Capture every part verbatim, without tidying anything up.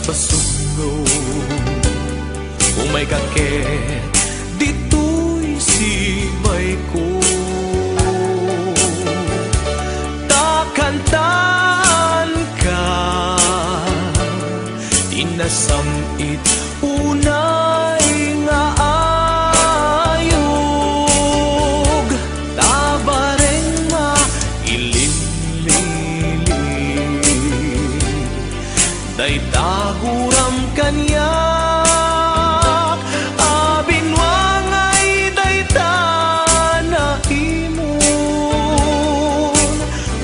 Basugno, umayka ket ditoy sibayko. Ta kantaanka ti nasam-it unay nga ayog. Ta bareng mailimlilig dayta guram kaniak a binuangay dayta naimon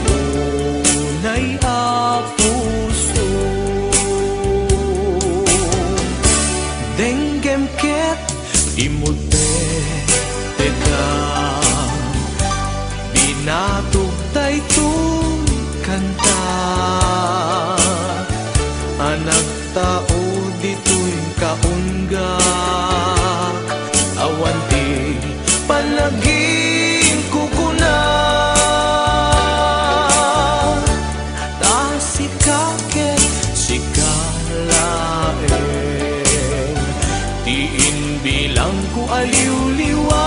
unay a puso. Denggem ket immulpeteka. Binatog daytoy kanta a nagtaud ditoy kaunggak. Awan ti panagingkukuna. Ta sika ket sika laeng ti imbilangko a liwliwa.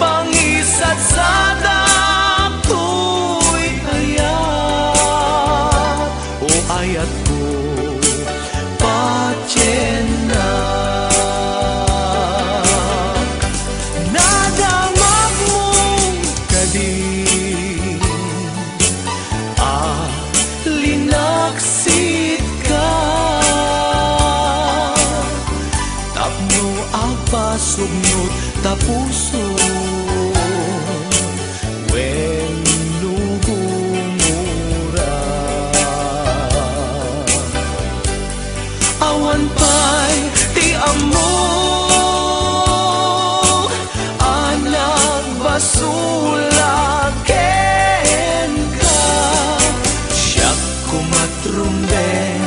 Pangisadsadak toy ayat, o ayatko, patiennak. Nadamakmo kadi a linaksitka tapno agpasugno ta puso wenno gumura. Awan pay ti ammok a nagbasol kenka. Siak koma ti rumbeng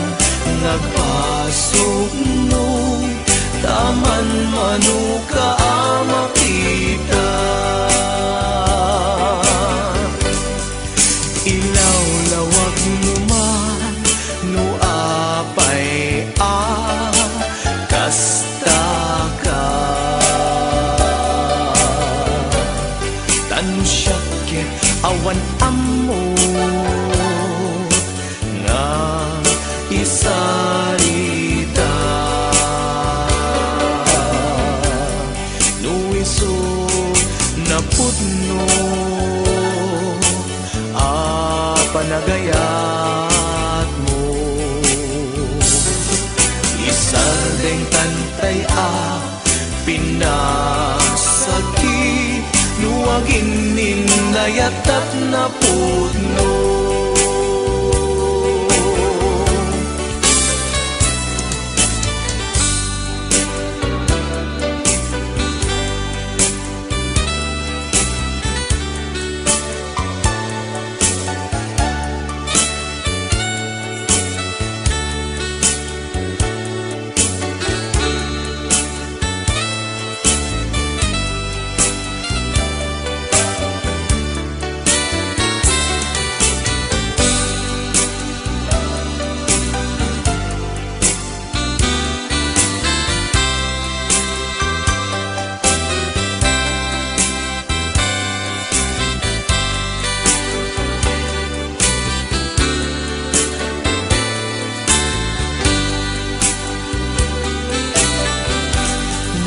nga agpasugno, ta manmanoka a makita. Ilawlawagmo man no apay a kastaka. Ta no siak ket awan ammok nga isarita. No isu napudno a panagayatmo, isardengtan tay a pinasakit no aginninnayatak napudno.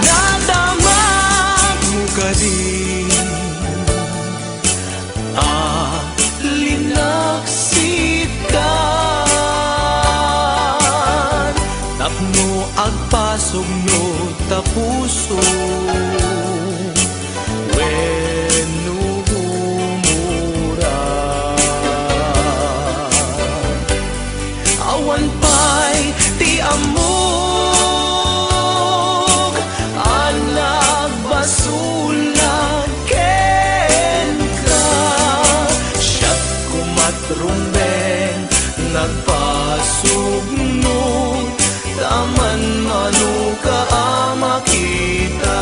Nadamagmo kadi a linaksitkan tapno agpasugno ta puso wenno gumura. Awan pay ti ammok a nagbasol kenka. Siak koma ti rumbeng nga agpasugno, ta manmanoka a makita.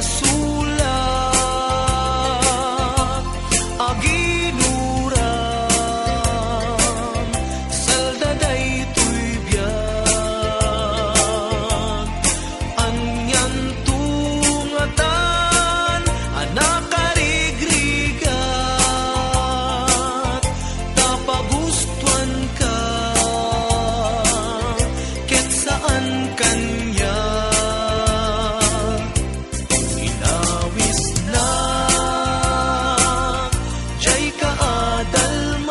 Sulak, aginuram, salda daytoy biag. Anian tungatan a nakarigrigat, ta pagustuanka, ket saan kaniak. Inawisnak, diay kaadalman,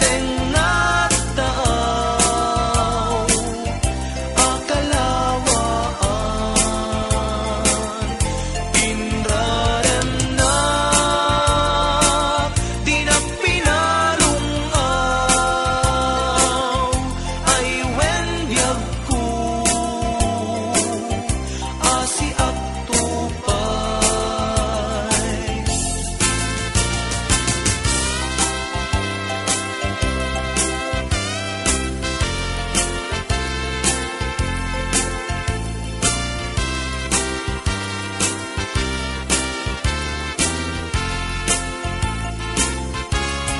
tengngatta a kalawaan. Inraremnak, dinak pinalung-aw, ay wen biagko a siak to pay.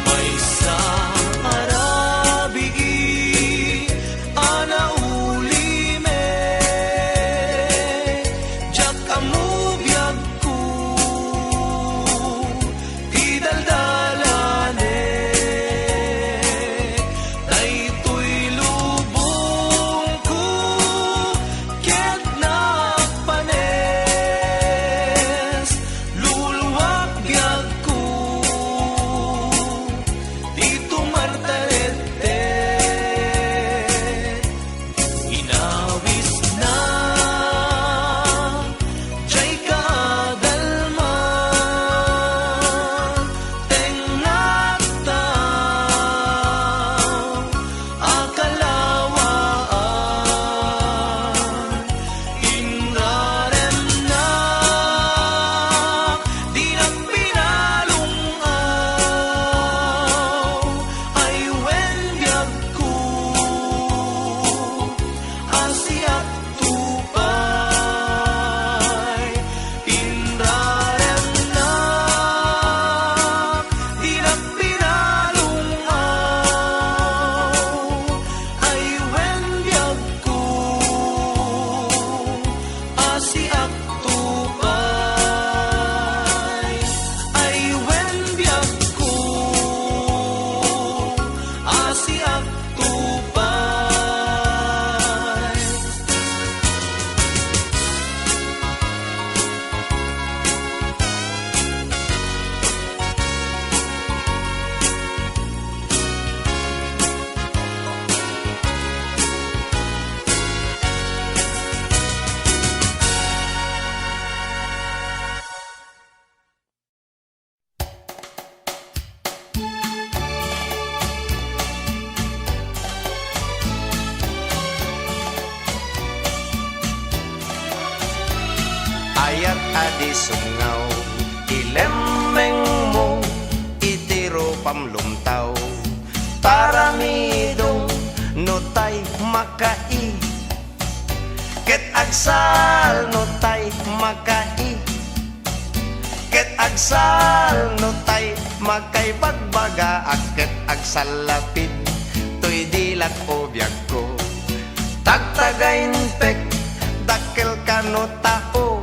Maysa a rabii a nauli met, diak ammo biagko ti daldalanek. Daytoy lubongko ket napanes, luluak biagko ti tumartarette. Inawisna, diay kaadalman, tengngatta a kalawaan. Inraremnak, dinak pinalung-aw, ay wen biagko a siak to pay. Inraremnak, dinak pinalung-aw, ay wen biagko a siak to pay. Ay wen biagko a siak to pay. Ayat a di sumngaw, ilemmengmo iti rupam lumtaw. Taramidong no tay makai, ket agsal no tay makai. Ket agsal no tay makaibagbaga, ket agsallapid toy dilak, o biagko. Tagtagainpek, dakkel kano tao.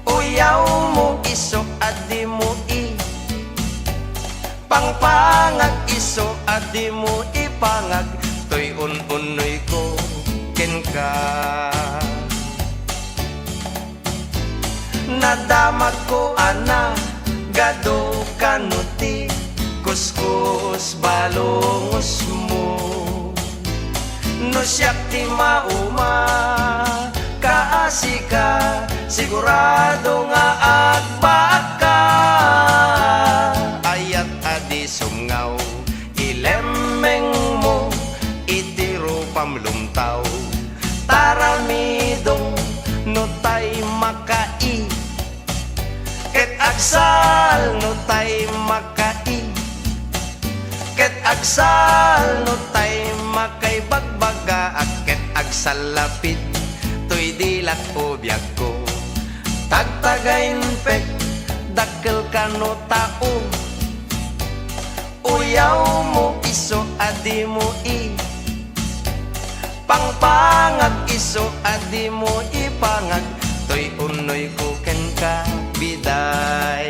Uyawmo isu a dimo i- Pangpangag isu a dimo ipangag, toy un-unnoyko kenka. Nadamagko a nagadu kano ti kuskus balungosmo. No siak ti mauma, kaasika, sigurado nga agbaagka. Ayat a di sumngaw, ilemmengmo iti rupam lumtaw. Taramidong no tay makai, ket agsal no tay makai. Ket agsal no tay makaibagbaga, ket agsallapid toy Dilak o biagko, tagtaga-infect, dakkel kano tao. Uyawmo isu a dimo i-, pangpangag isu a dimo ipangag, toy unnoyko kenka, biday.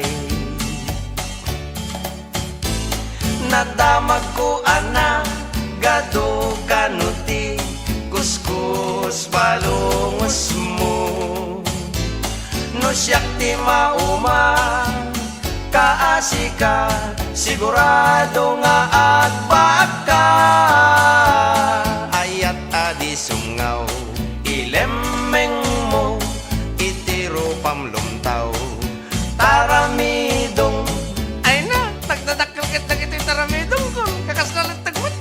Nadamagko a nagadu kano ti kuskus balungosmo. No siak ti mauma, kaasika, sigurado nga agbaagka. Ayat a di sumngaw, ilemmengmo iti rupam lumtaw. Taramidong. Ay na, nagdadakkel ket dagitoy taramidongkon. Kakasla latta met.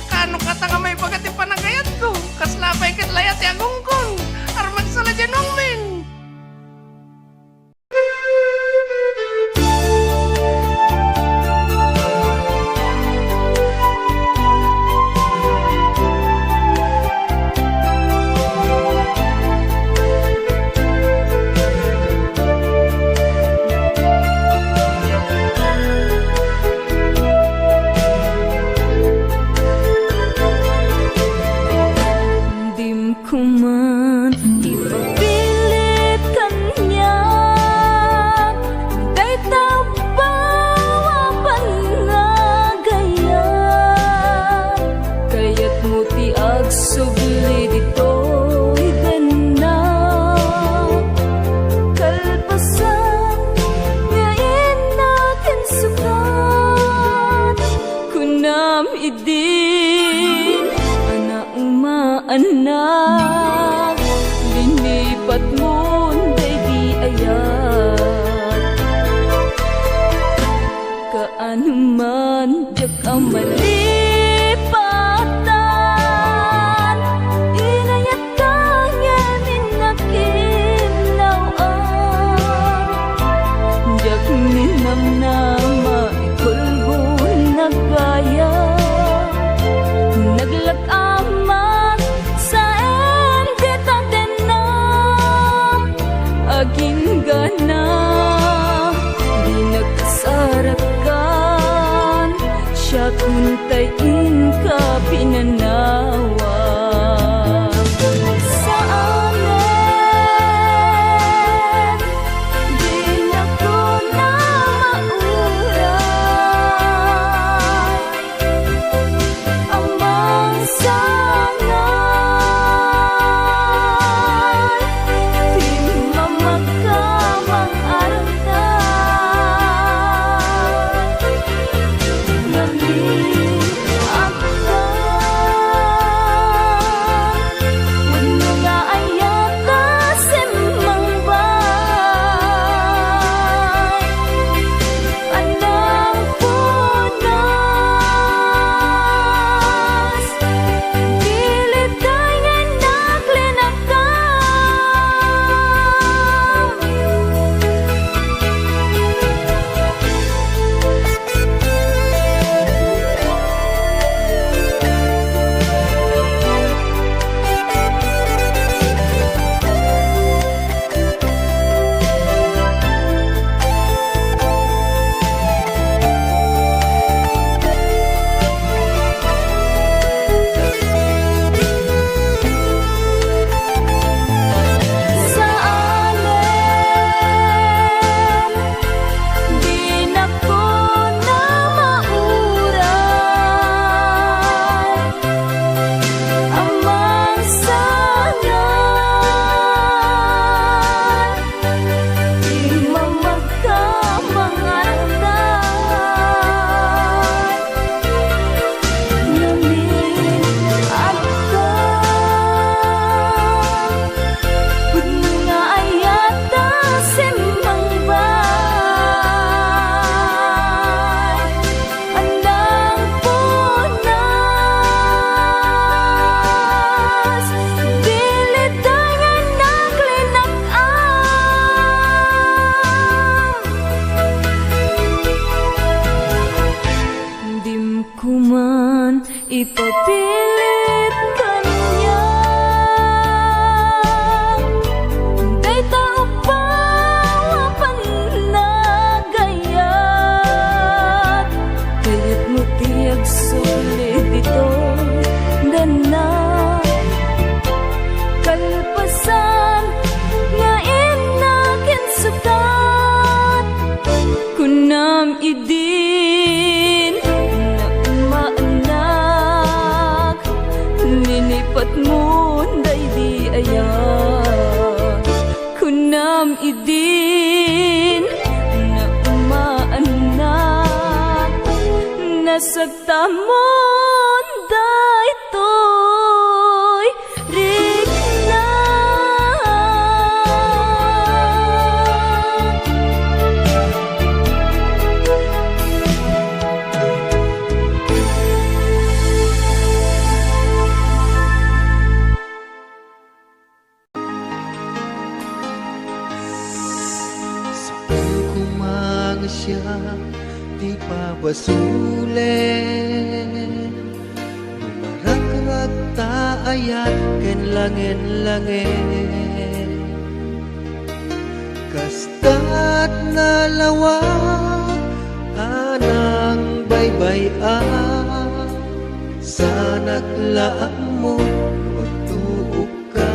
Kaano kata nga maibaga ti panagayatko? Kasla pay ket layat ti agongkon. Armagsala diay nuangmin. Dim ko man ipapilit kaniak dayta ubbaw a panagayat. Kayatmo ti agsubli ditoy dennak. Kalpasan nga innak insukat, kunam idi a nauma annak, linipatmon daydi ayat. Kaano man diak a malipatan, inayatka ngem innak innaw-an. Diak ninamnama, ikulbon nagaya. Naglak-amak saen dita dennak. Agingga na, di nagkasarakan, siak untay inka pinanawan. Saanen, di na ko na mauray. Aman sangay ti mamakkamang arta. Ngamit Idin naumaannak, nasagtamon daytoy rikna. Saan koma nga siak ti pabasolen, no marakrak ta ayat ken langen-langen. Kasta't nalawag a nangbaybay-an, saanak la ammo no agtuok ka.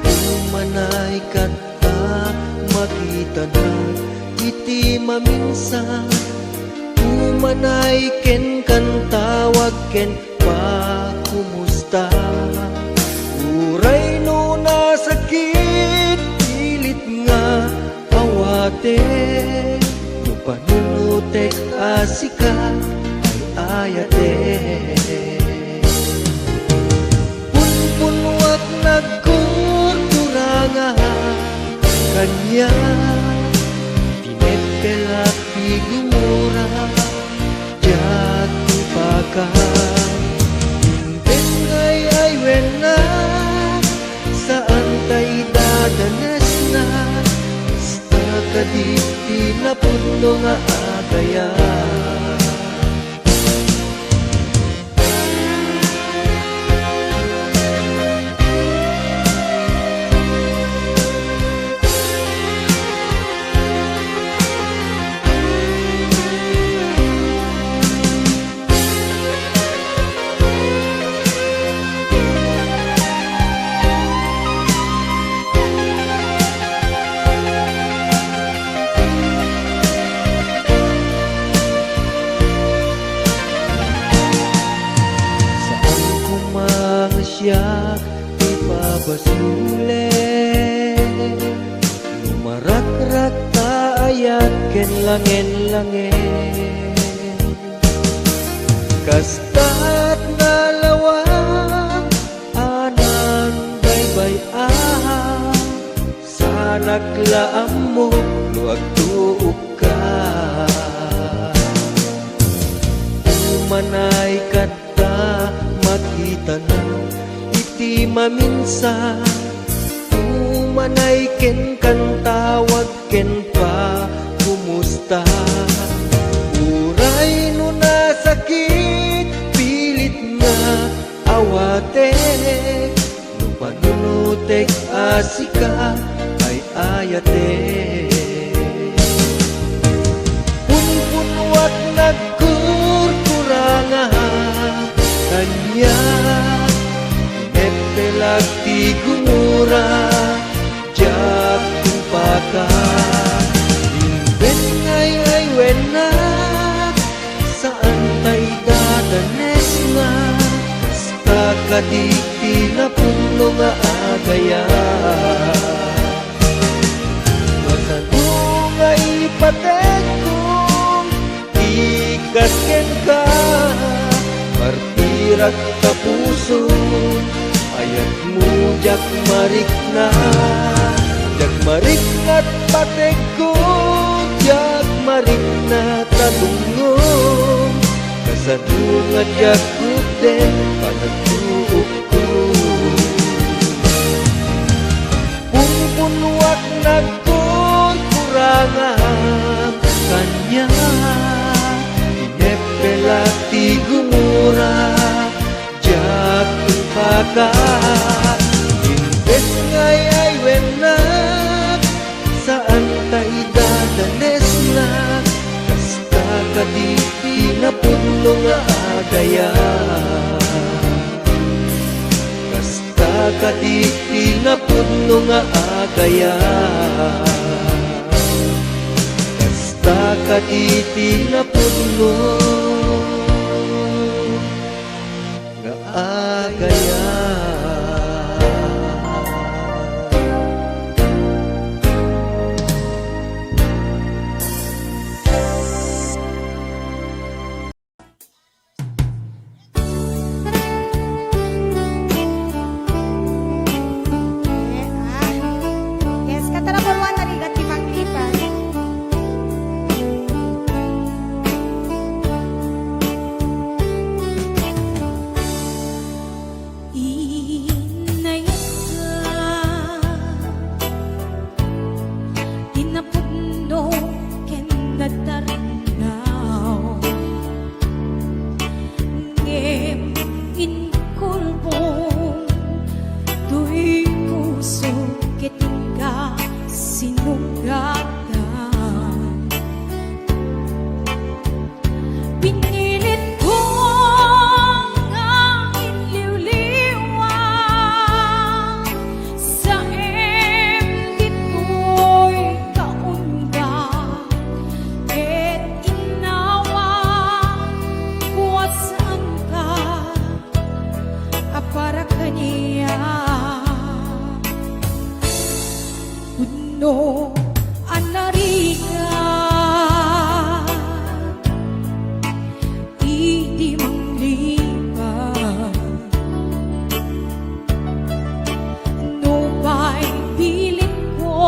Umanay kata makitanak iti maminsan. Umanay kenkan, tawag ken pakumusta. Uray no nasakit, pilit nga awatek, no panunotek a sika ay ayatek. Punpunuak nagkurkuranga kaniak, tineppelak ti gumura, diak ipaka. Imbes nga ay-aywenna, saan ta idadanesna, kasta kadi ti napudno nga agayat. Saan koma nga siak ti pabasolen, no marakrak ta ayat ken langen-langen. Kasta't nalawag a nangbaybay-an, saanak la ammo no agtuok ka. Umanay kata makitanak iti maminsan. Umanay kenkan, tawag ken pakumusta. Uray no nasakit, pilit nga awatek, no panunotek a sika ay ayatek. Punpunuak nagkurkuranga kaniak, tineppelak ti gumura, diak ipaka. Imbes nga ay-aywenna, saan ta idadanesna, kasta kadi ti napudno nga agayat. Kasano nga ipatekkon ti kas kenka, partirak ta puso, ayatmo diak marikna. Diak marikna ta patekkon, diak marikna ta tungnom. Kasano nga diak rugden panagtuokko? Punpunuak nagkurkuranga kaniak, tineppelak ti gumura, diak ipaka. Imbes nga ay-aywennak, saan ta idadanesnak, kasta kadi ti napudno nga agayat. Kasta kadi ti napudno nga agayat. Kasta kadi ti napudno Pinilitko nga inliwliwa, saem ditoy kaunda, ket innawa, kuasanka a para kaniak. Pudno a narigat iti manglipat. Nupay pilinko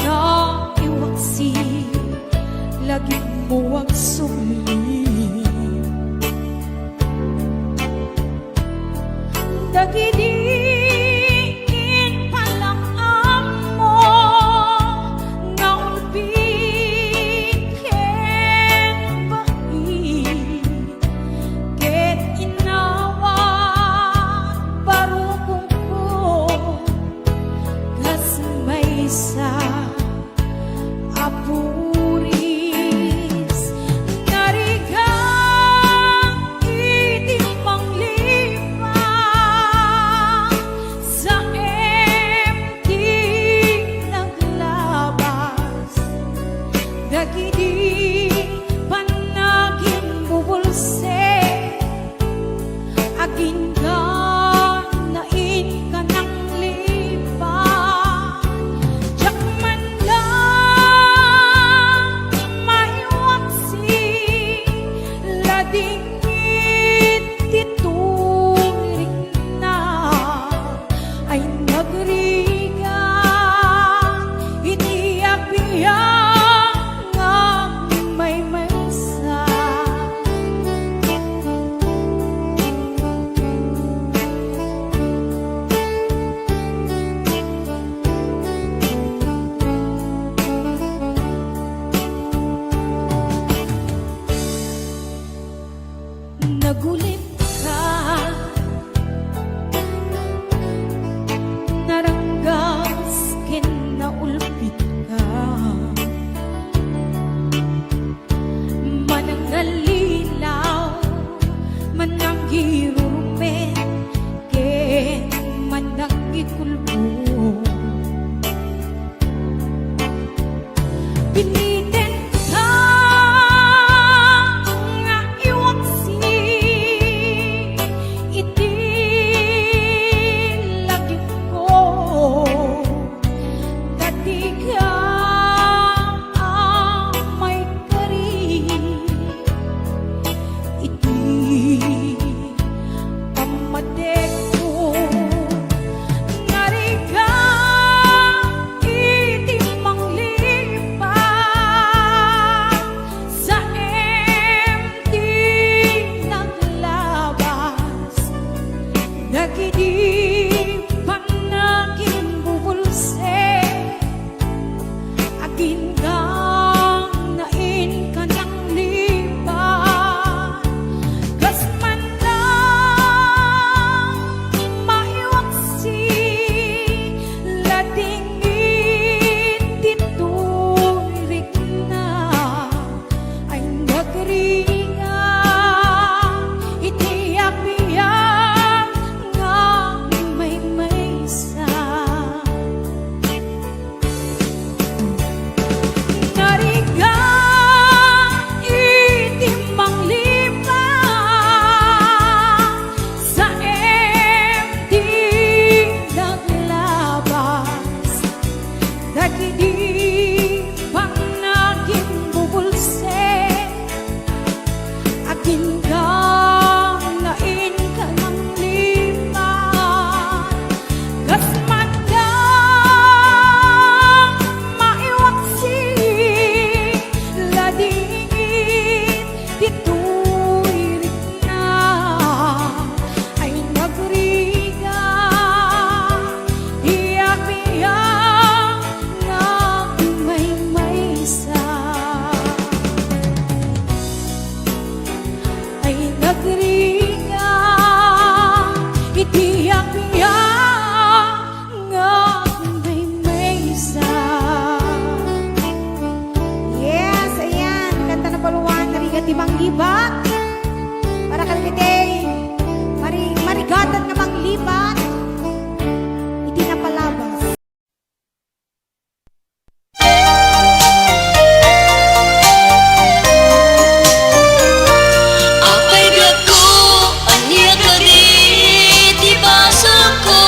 nga iwaksi, lagipmo agsubli. Dagidi impalak-ammo nga ulbit ken bai, ket innawa, barukongko, kas maysa a puris. Narigat iti manglipat, saem ti naglabas dagidi pannagimbubolsek. Agingga nga inka nanglipat, diak man la maiwaksi, ladingit ti turikna. Ay nagrigat iti abiang nga agmaymaysa. Nagulitka, naranggas ken naulpitka. Manangallilaw, manangirurumen, ken manangikulbong. Pinitenka nga iwaksi iti lagipko, dagika a maikari iti pammatekko. Narigat iti manglipat, saem ti naglabas dagidi pannagimbubolsek. Agingga nga inka nanglipat, kas man la maiwaksi, ladingit ti turikna. Ay nagrigat iti abiang nga agmaymaysa. Narigat iti manglipat, saem ti naglabas dagidi pannagimbubolsek. Agingga nga inka nanglipat, kas man la maiwaksi, ladingit ti turikna. Ay nagrigat ti abiang nga agmaymaysa. Ay nagrigat iti abiang nga agmaymaysa. Yes, ayan. Kanta number one, Ket ti manglibat, para kadagiti mari-, marigaten nga manglibat iti napalabas. Apay biagko, ania kadi ti basolko?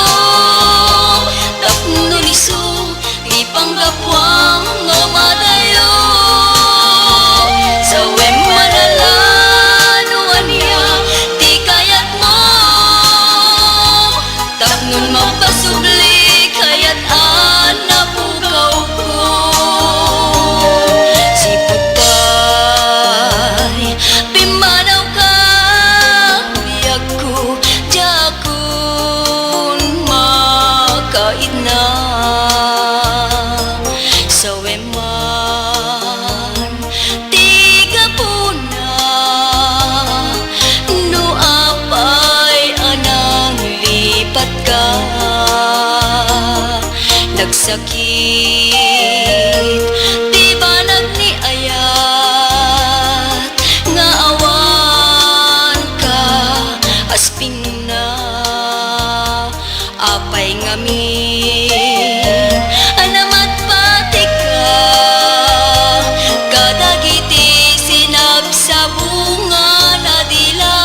Tapno isu ti panggapuam nga madayo. Sawem manala no ania ti kayatmo. Tapno mapasubli, kayat a napukawko. Sipud pay pimmanawka, biagko, diakon makaidna. Sawem man ti gapuna, no apay a nanglipatka. Nagsakit ti banag ni ayat nga awan ka aspingna. Apay ngamin a namatpatika kadagiti sinabsabungan a dila?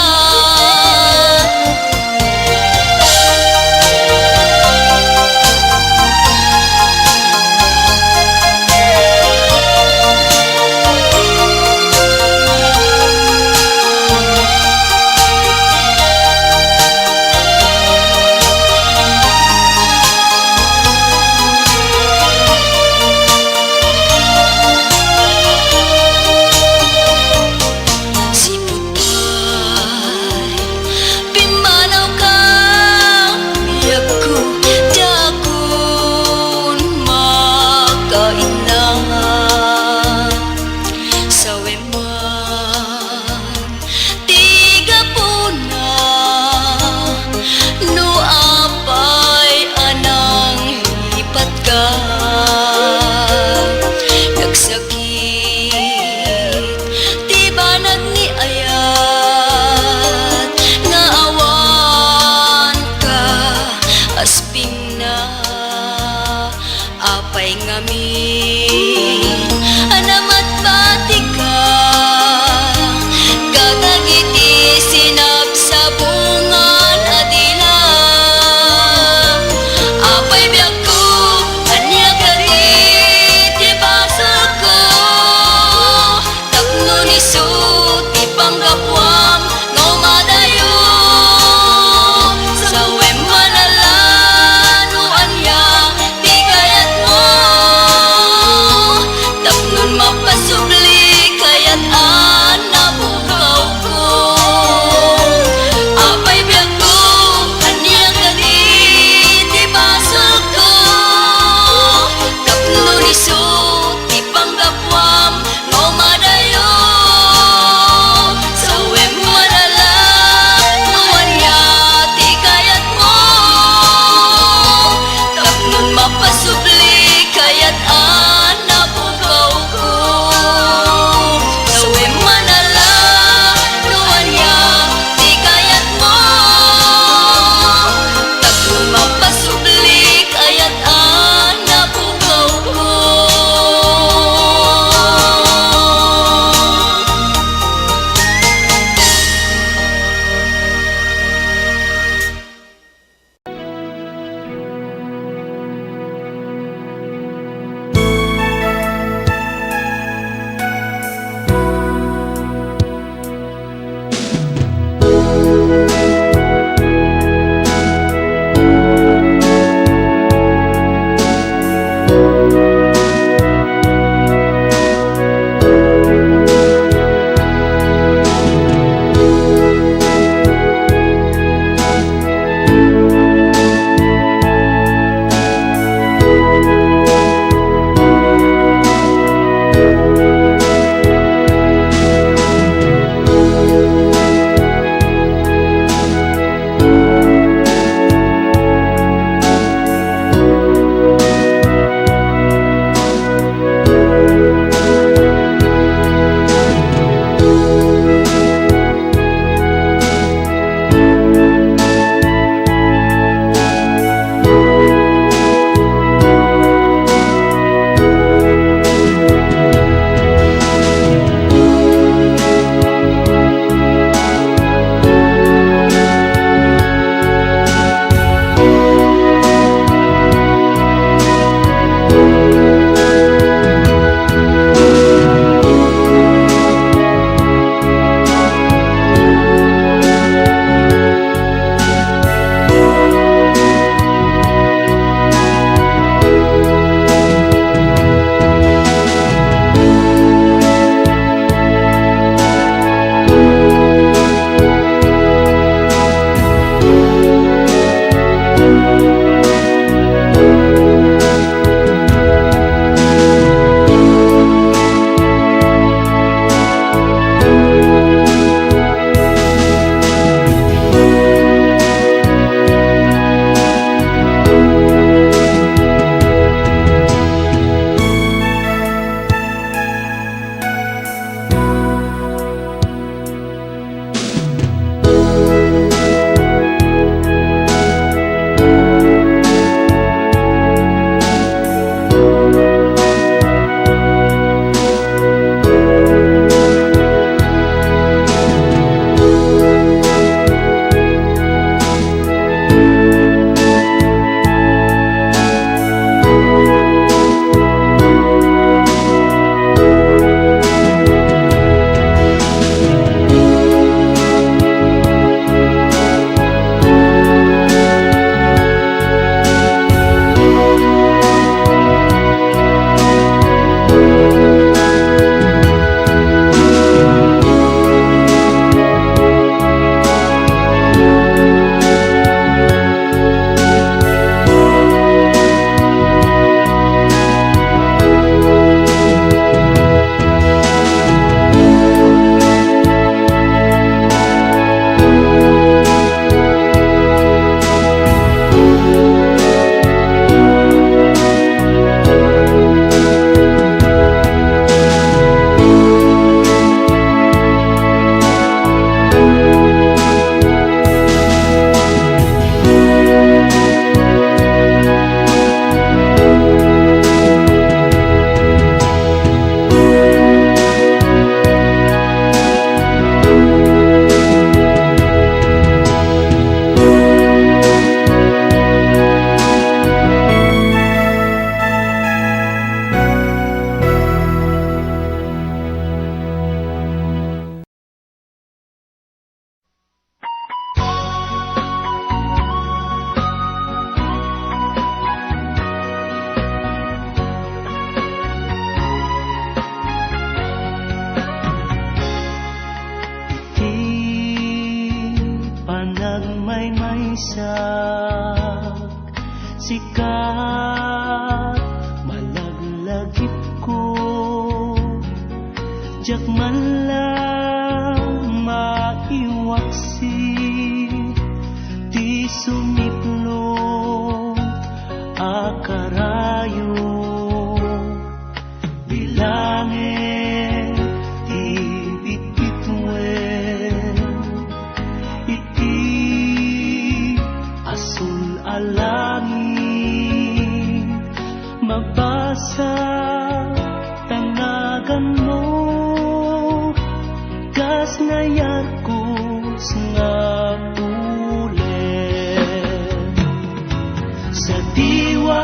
La maiwaksi ti sumiplot a karayo, bilangen ti bitbituen iti asul a langit. Mabasa ta naganmo kas nayarkos nga puleng. Sa diwa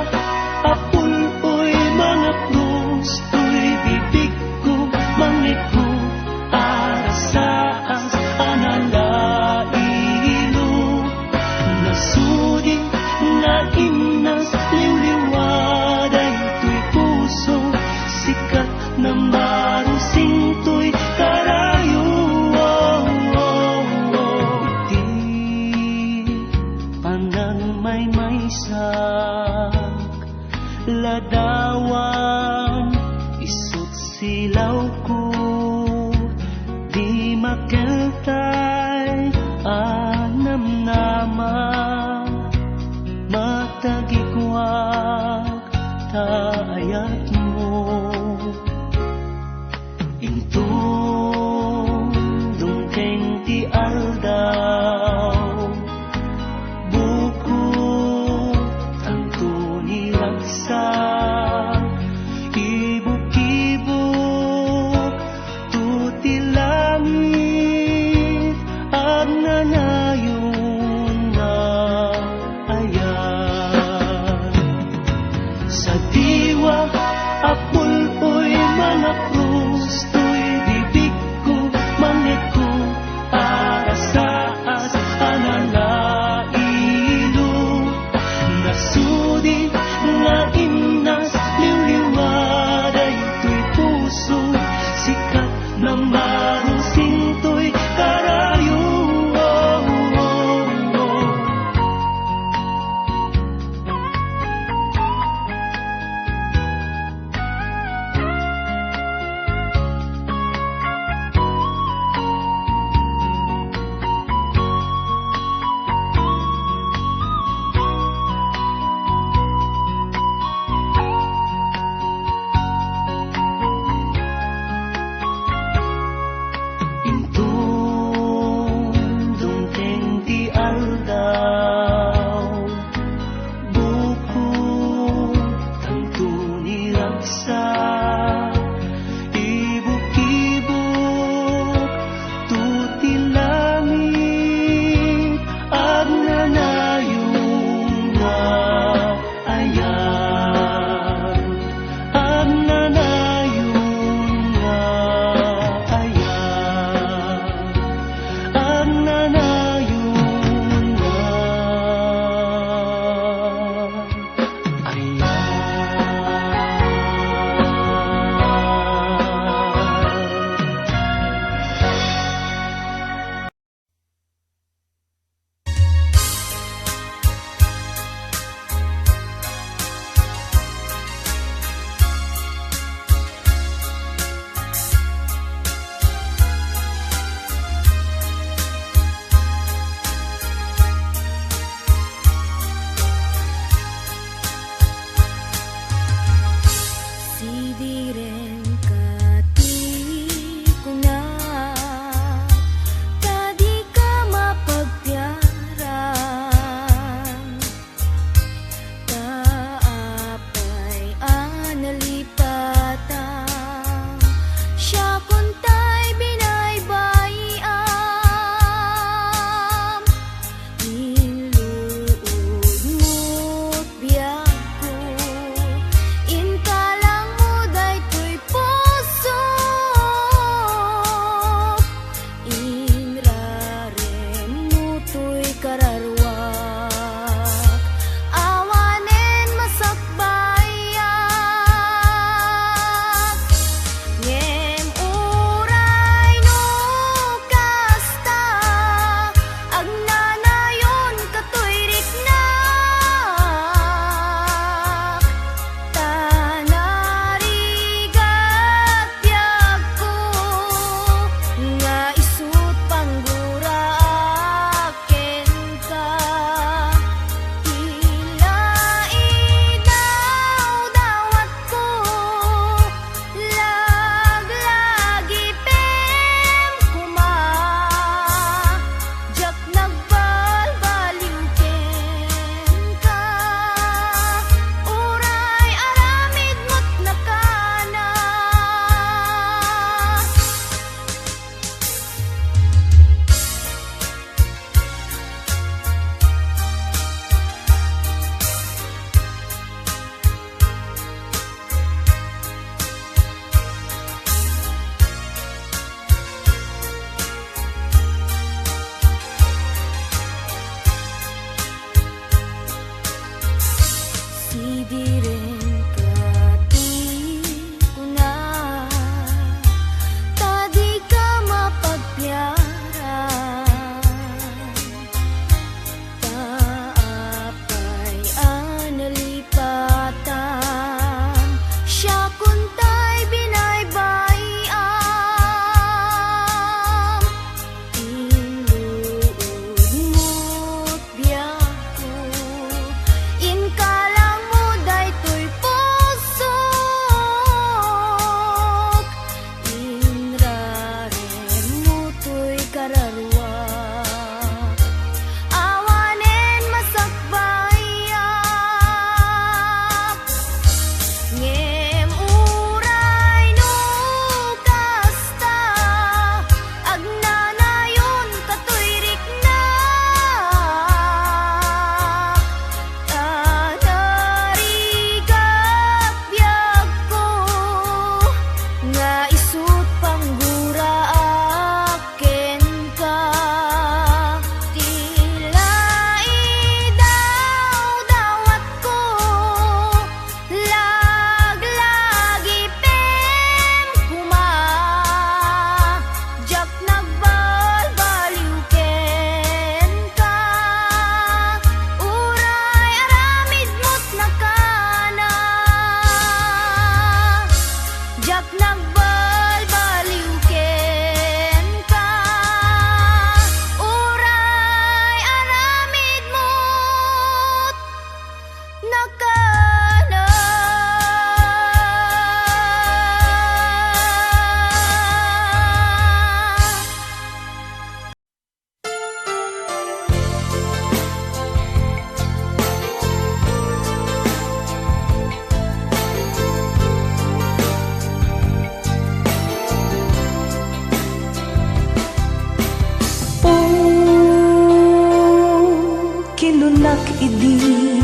Nak idi,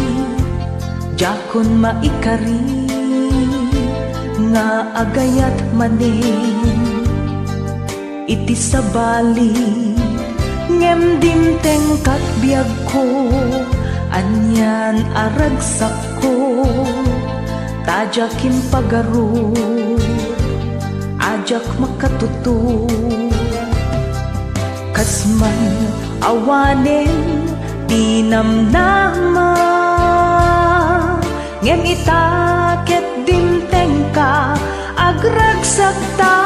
diakon maikari nga agayat manen iti sabali, ngem dimtengkat biagko, anian a ragsakko, ta diak impagarup, a diak makatutup. Kas man awanen ti namnama, ngem ita ket dimtengka, agragsakta.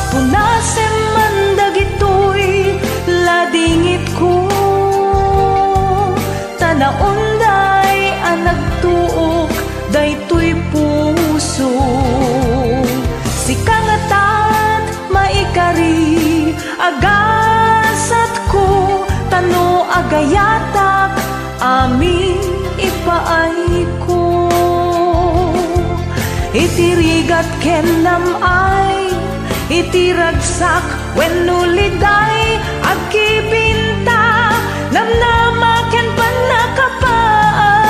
Punasem man dagitoy ladingitko, ta naunday a nagtuok daytoy puso. Sika ngatat maikari, agasatko, ta no agayatak, amin ipaayko. Iti rigat ken nam-ay, iti ragsak wenno liday, agkibinta, namnama ken pannakapaay.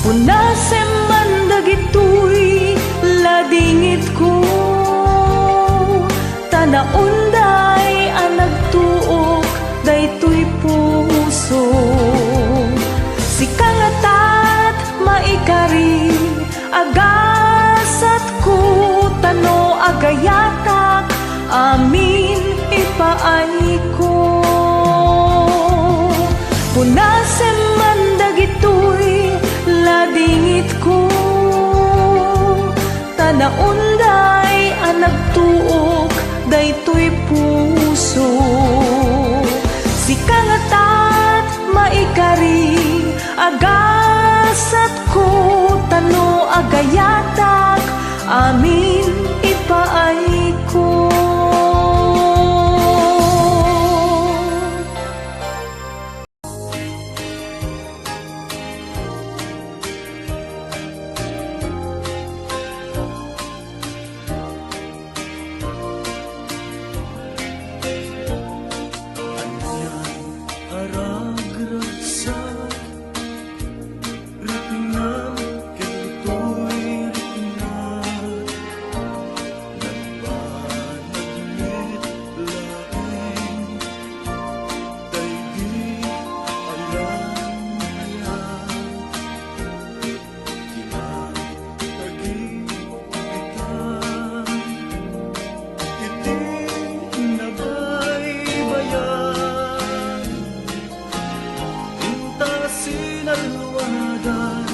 Punasem man dagitoy ladingitko, ta naunday a nagtuok daytoy puso. Sika ngatat maikari, agasatko, ta no agayatak, amin ipaayko. Punasem man dagitoy ladingitko, ta naunday a nagtuok daytoy puso. Sika ngatat maikari, agasatko, ta no agayatak, amin ipaayko. Ania a ragragsak, riknam ken toy riknam, nagbanag met laeng, daydi a langyan. Kinatagin ita iti nabaybayan, inta sinalwadan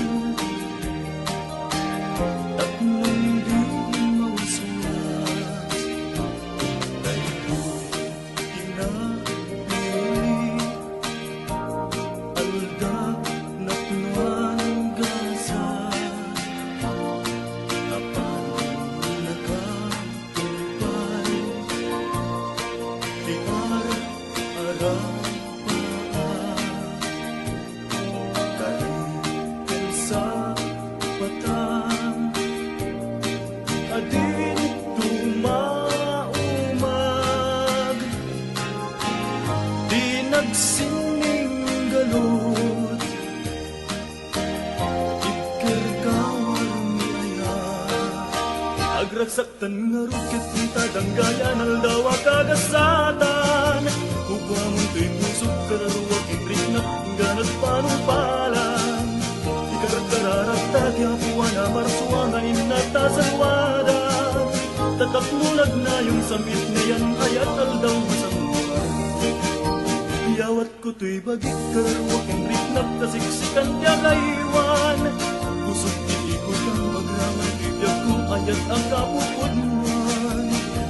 tapno di mawaswas. Daytoy kinapili, aldaw napnoan gasat, apan nakatupay ti ar-arapaak. Karin ken sapatan a dinto maumag, di nagsinninggalud, ikker ka warmi aya. Agragsak Tan ngarud ket ita danggayan aldaw a kagasatan, kukuamon toy pusok, kararuak, inriknak, ingganad panungpalan. Ikarkararag ta ti Apo a naparsua nga innak ta salwadan. Ta tapno nagnayon sam-it ngayan, ayat aldaw masangoan. Iyawat Kutoy bagik, kararuak, inriknak, kasiksikan ti agaywan. Pusok ti ikot, agraman ti biagko, ayat a kapupudnoan.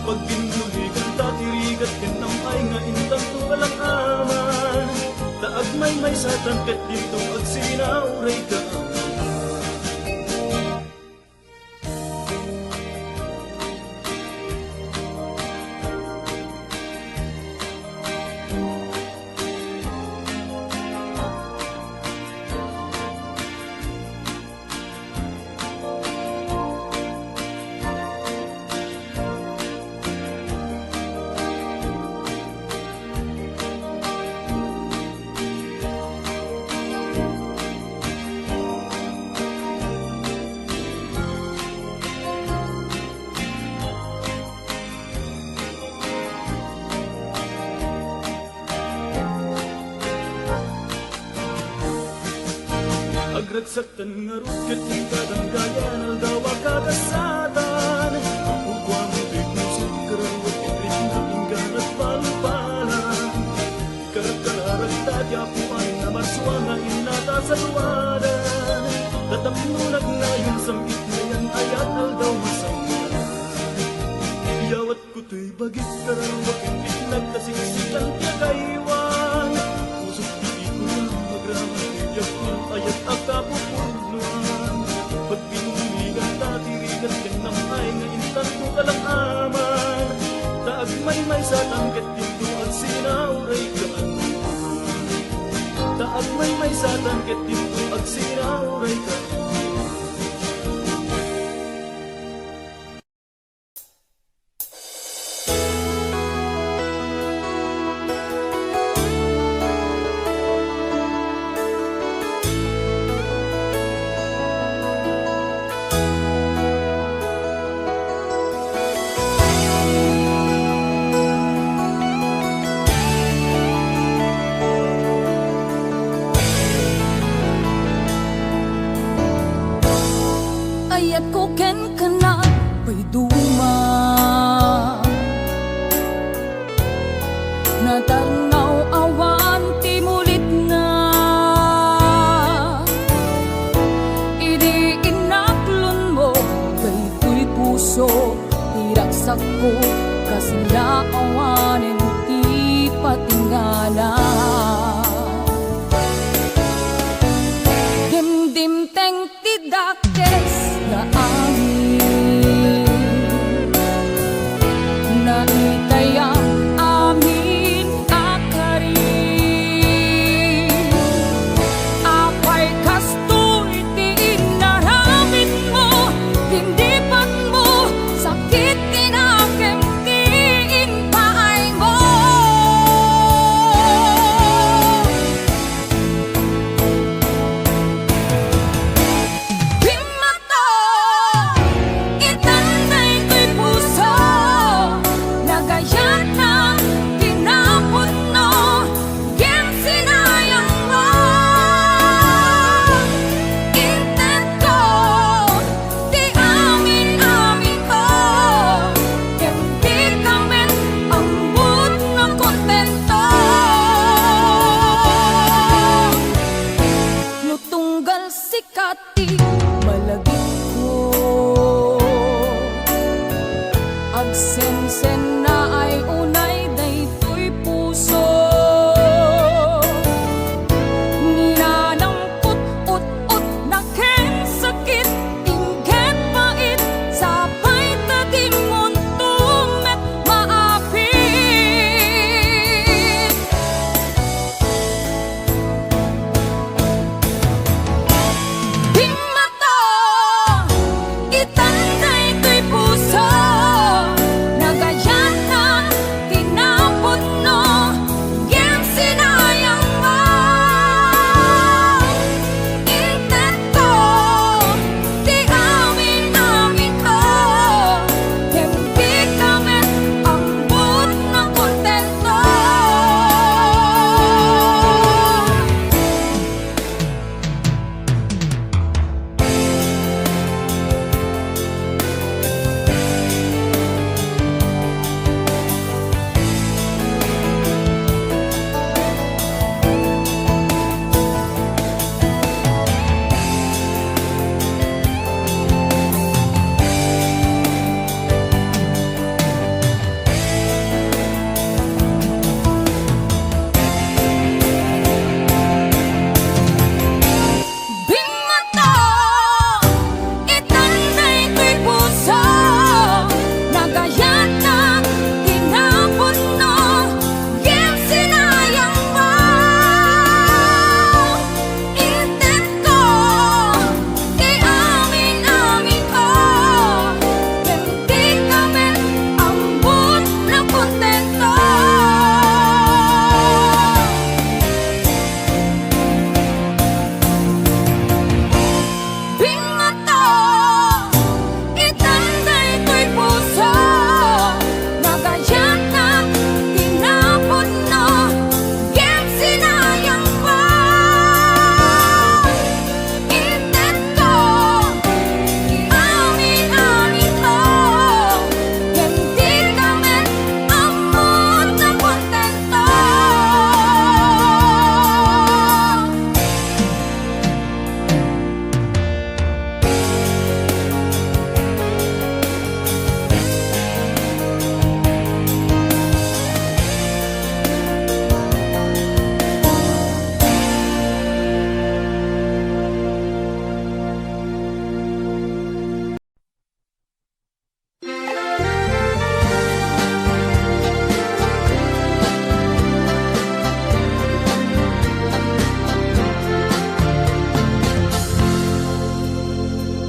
Pagbinnurikanta ti rigat ken nam-ay nga intanto a lang-aman. Ta agmay Maysatan ket dinto agsinawrayka. Agragsaktan ngarud ket inkadanggayan aldaw a kagasatan. Kukuam toy pusok, kararuak ket riknak, inggana agpalpala. Karkararagta ti Apo amin a marsua nga innata saluadan. Ta tapno nagnayon, sam-itna yan ayat aldaw masangan. Iyawat Kutoy bagik, kararuak ket riknak, ta siksikan ti agaywan. Pusok ti ikuram, agraman ti biag, ayat a kapupurnoan. Pagbinuligan ta ti rigat ken nam-ay nga intanto kalakaman. Ta agmaymaysatam ket dinto agsinawrayka. Ta agmaymaysatam ket dinto agsinawrayka. Ayatko kenka, payduma. Natarnaw awan ti mulitna. Idi inaklonmo daytoy puso, ti ragsakko, kasla awanen ti patingganan. Dimdimteng ti dakes nga amin. Naitayam amin a karin. Apay kastoy ti inaramidmo, tindipatmo, sakit ti nakem ti impaaymo.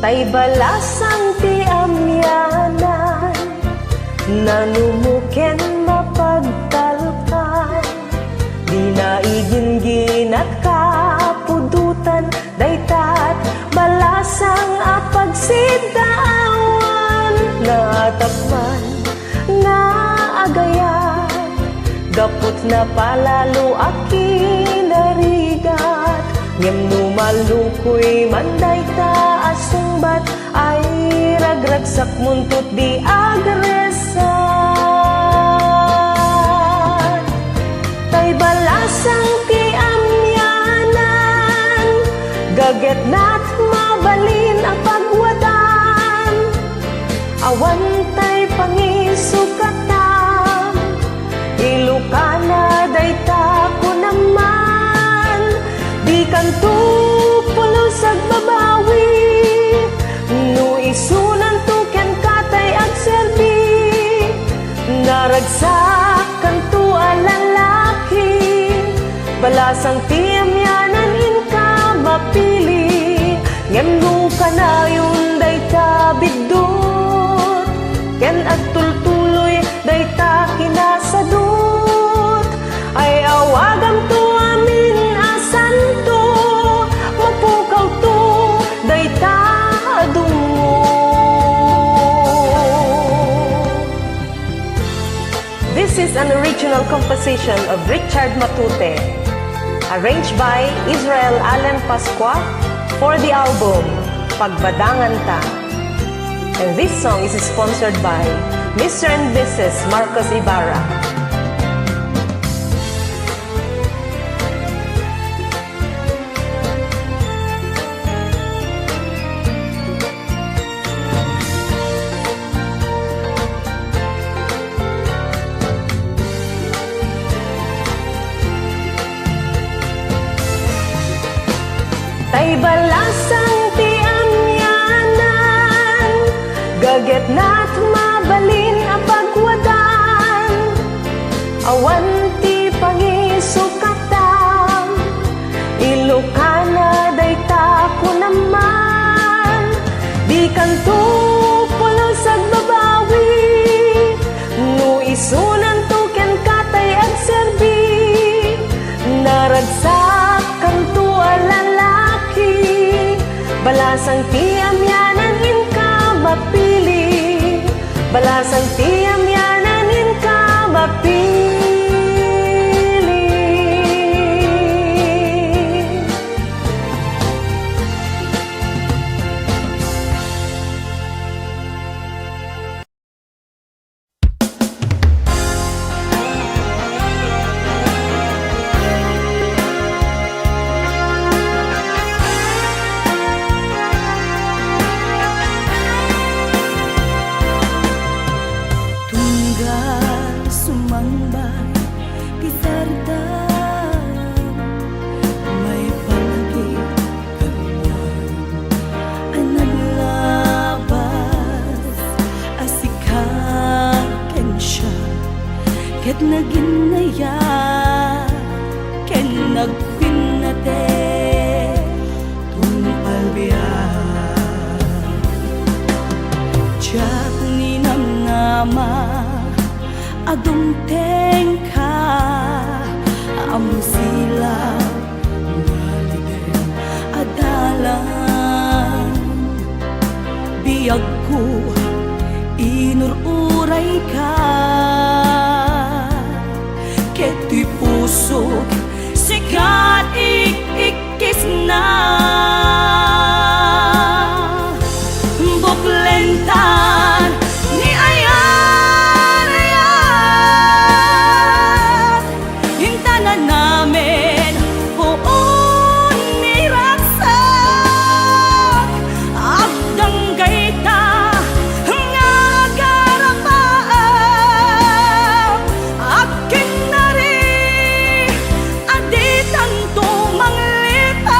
Tay balasang ti amianan, nanumo ken mapagtalkan. Dina iginggina kapudotan, daytat balasang a pagsiddaawan. Natakman nga agayat, gaput napalalo a kinarigat. Ngem no malukoy man dayta a sungbat, ay ragragsak muntut di agresat. Tay balasang ti amianan, gagetnat mabalin a pagwadan. Awan tay pangisukatan, ilokana dayta kunam man. Dikanto pulos agbabawi, no isunanto kenka tay agserbi. Naragsak kanto a lalaki, balasang ti amianan inka mapili. Ngem no kanayon dayta biddut, ken agtultuloy dayta kinasadut, ay awagamto amin a santo, mapukawto dayta a dungngo. This is an original composition of Richard Matute, arranged by Israel Allen Pascua for the album Pagbadanganta. And this song is sponsored by Mister and Missus Marcos Ibarra. Tay balasang ti amianan, gagetnat mabalin a pagwadan. Awan ti pangisukatan, ilokana dayta kunam man. Dikanto pulos agbabawi, no isunanto kenka tay agserbi. Naragsak kanto a lalaki, balasang ti amianan inka mapili. Balasang ti amianan inka mapili. Tunggal sumangbay ti sardam, maipanagin a naglabas a sika ken siak, ket naginnayat ken nagpinnate. Tungpal biag, diak ninamnama a dumtengka, ammo silaw nga liten a dalan. Biagko, inur-urayka, ket ti pusok sika ik-ikkisna. Buklentan ni ayat, intanan amin puon ni ragsak. Agdanggayta nga agarapaam, agkinnari a ditanto manglipat.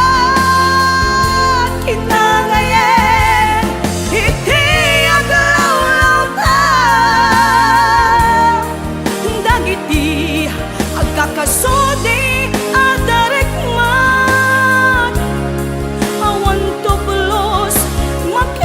Kinangayen iti aglawlawta dagiti agkakasudi a darikmat. Awan tublos, maki-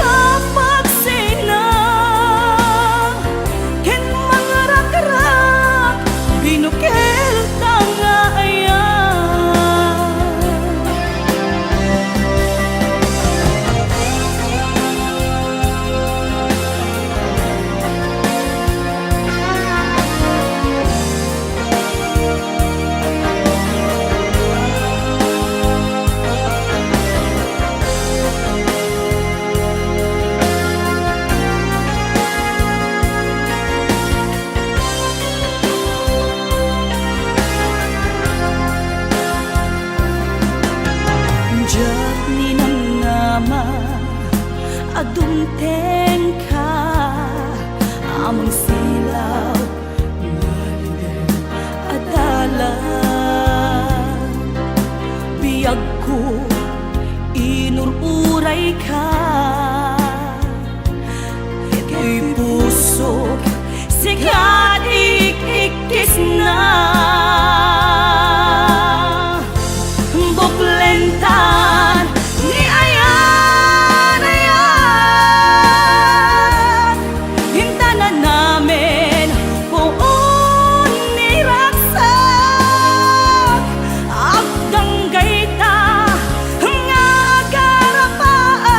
Agko, inur-urayka. Ditoy pusok, sika ti ikkisna. Buklentan ni ayan-ayan, intanan amin puon ni ragsak. Agdanggayta nga agarapaam,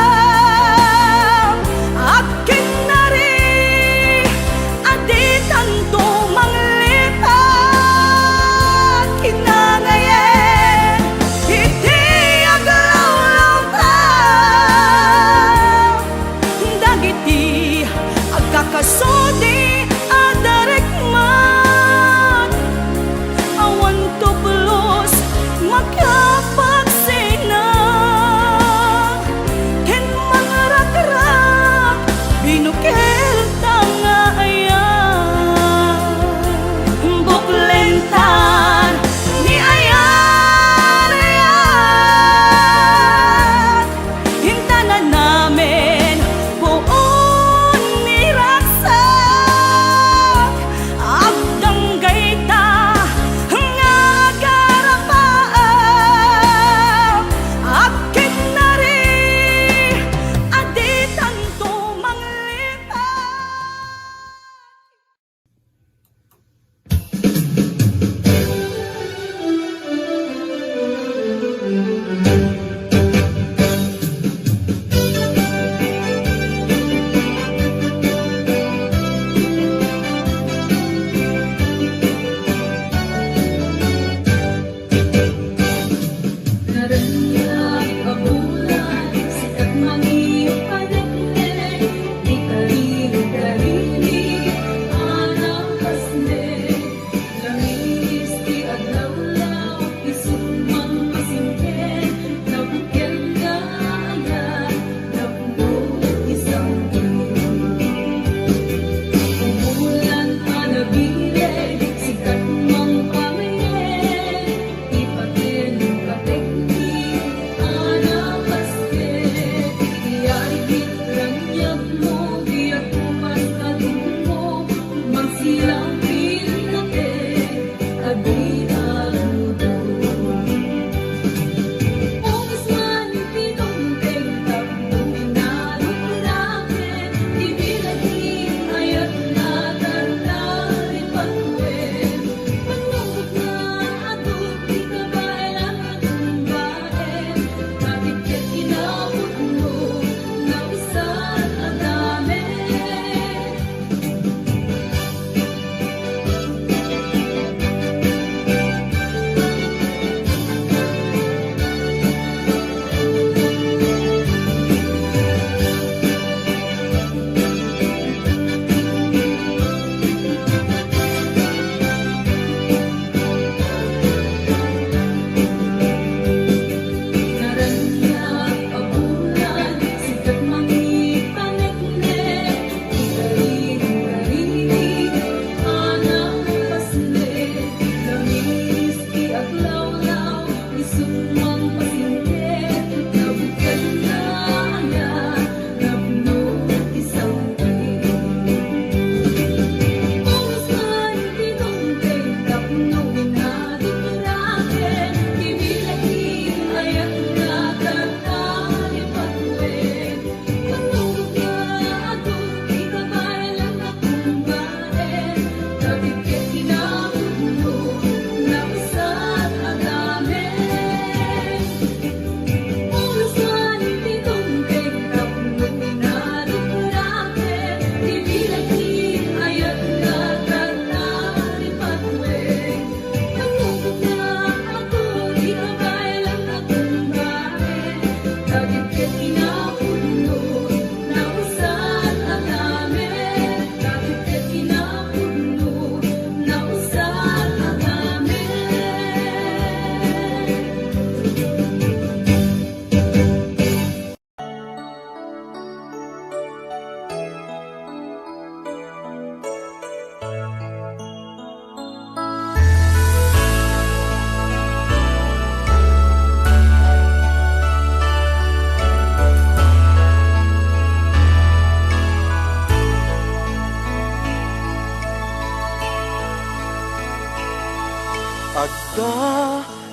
agkinnari a ditanto manglipat.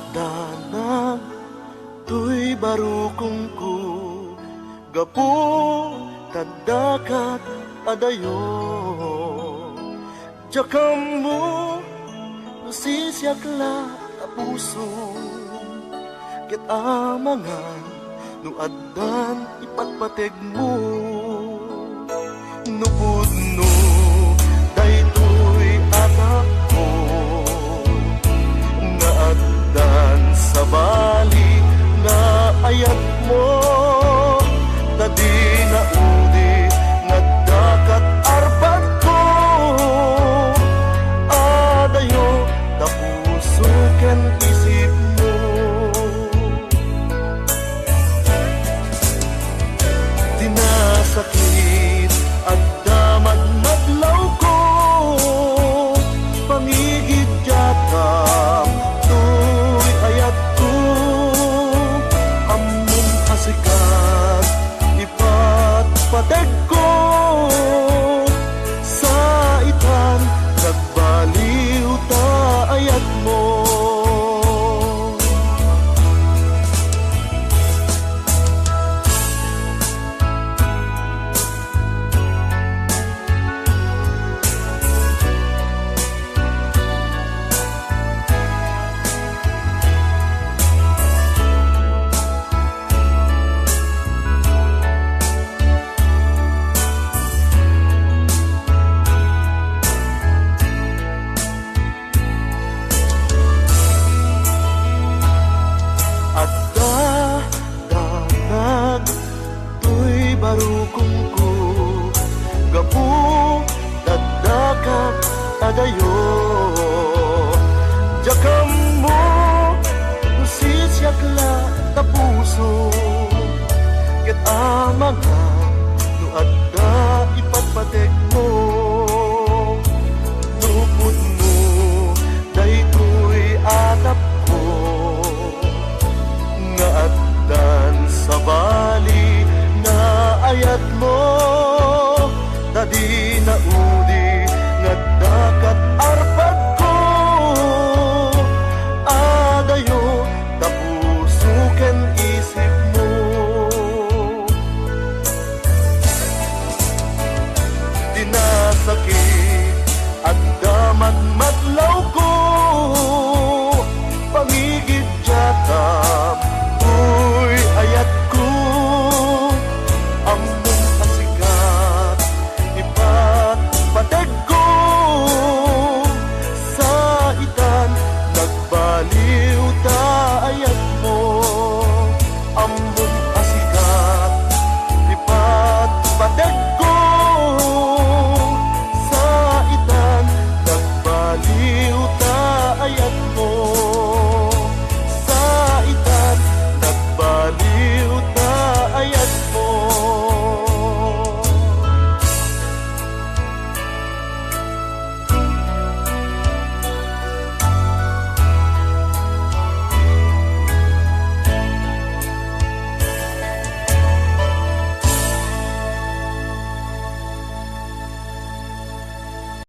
Danag toy barukongko, gapu ta dakat adayo. Diak ammo no sisiak la ta puso, ket amangan no addan ipatpategmo. No